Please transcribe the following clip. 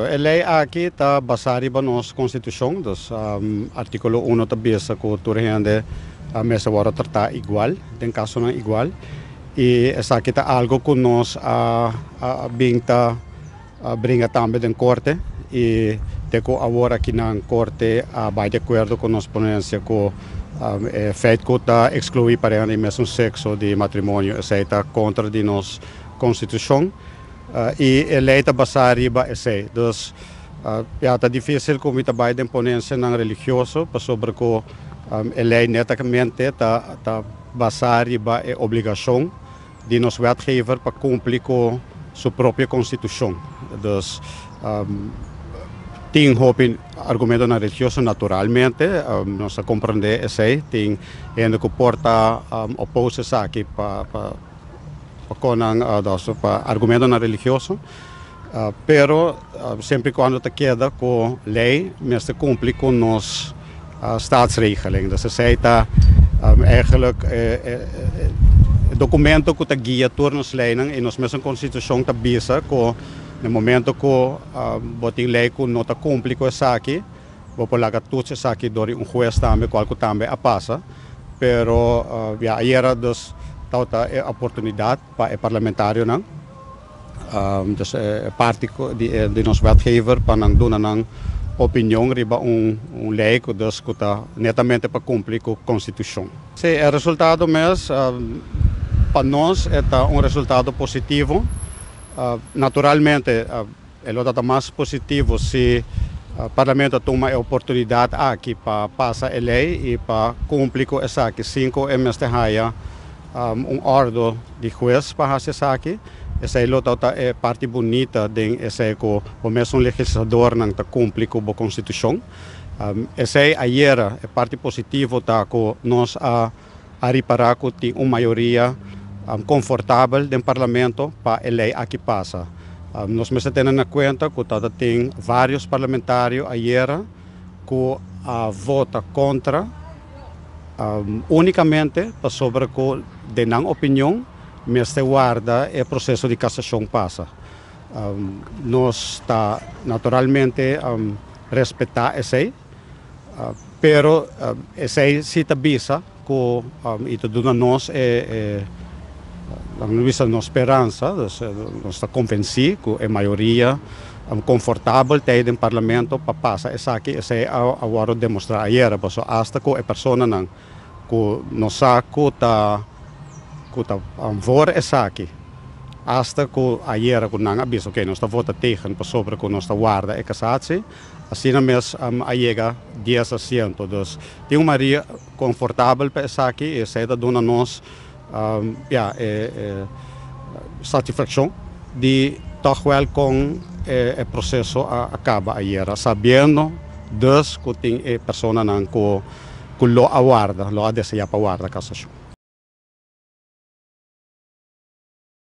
E lei aki ta basá riba nos konstitushon, dus artíkulo 1 ta bisa ku tur hende mester wòrdu tratá igual, den kasonan igual, i esaki ta algu ku nos a bin ta bringa tambe den korte i te ku awor akinan korte a bai di akuerdo ku nos ponensia ku e feit ku ta ekskluí pareha di mesun sekso di matrimonio esei ta kontra di nos konstitushon. I e lei ta basá riba esei. Dus, ya ta difísil ku mi ta bai den ponensianan religioso pasobra ku e lei netamente ta ta basá riba e obligashon di nos wetgever pa kumpli ku su propio konstitushon. Dus, tin hopi argumentonan religioso naturalmente, nos ta komprendé esei. Tin hende ku por ta opos esaki pa pa. Pa kon nan pa argumentonan religioso, pero semper y cuando ta keda cu ley mester cumpli cu nos staatsregeling. Dus esey ta eigenlijk e documento cu ta guia tur nos leynan y nos mesun constitucion ta bisa cu na momento cu bo tin ley cu no ta cumpli cu esaki, bo por laga toets esaki door di un hues tambe, cual cu tambe a pasa. Pero ya ayera dus tabata e oportunidad pa e parlamentarionan, dus e parti di nos wetgever pa nan duna nan opinion riba un ley cu dus cu ta netamente pa cumpli cu constitucion. Si, e resultado mes pa nos e ta un resultado positivo. Naturalmente E lo ta mas positivo si Parlamento a tuma e oportunidat aki pa pasa e lei i pa kumpli ku esaki sin ku e mester haya un òrdu di hues pa hasi esaki. Esei lo ta e parti bunita den esei ku bo mesun legisladornan ta kumpli ku bo konstitushon. Esei ayera e parti positivo ta ku nos a ripará ku tin un mayoria konfortabel den Parlamento pa e lei aki pasa. Nos mester tene na kuenta ku tabata tin vários parlamentario ayera ku a vota kontra únikamente pasobra ku den nan opinion mester warda e proseso di kasashon pasa. Nos ta naturalmente respetá esei. Pero esei si ta bisa ku i ta duna nos e laga bisa nos speransa, nos ta konvensí ku e mayoria konfortabel ta ei den parlamento pa pasa esaki, esei a wòrdu demostrá ayera, pasobra asta ku e personanan ku nos sa ku ta ku ta voor esaki, asta ku ayera ku nan a bisa oke nos ta vota tegen pasobra ku nos ta warda e kasatsi. Asina mes a yega dies asiento. Dus tin un mayoria konfortabel pa esaki i esei ta duna nos ya e satisfakshon di tòg wèl kon e proseso a kaba ayera, sabiendo dus ku tin e personanan ku lo a warda, lo a deseá pa warda kasashon.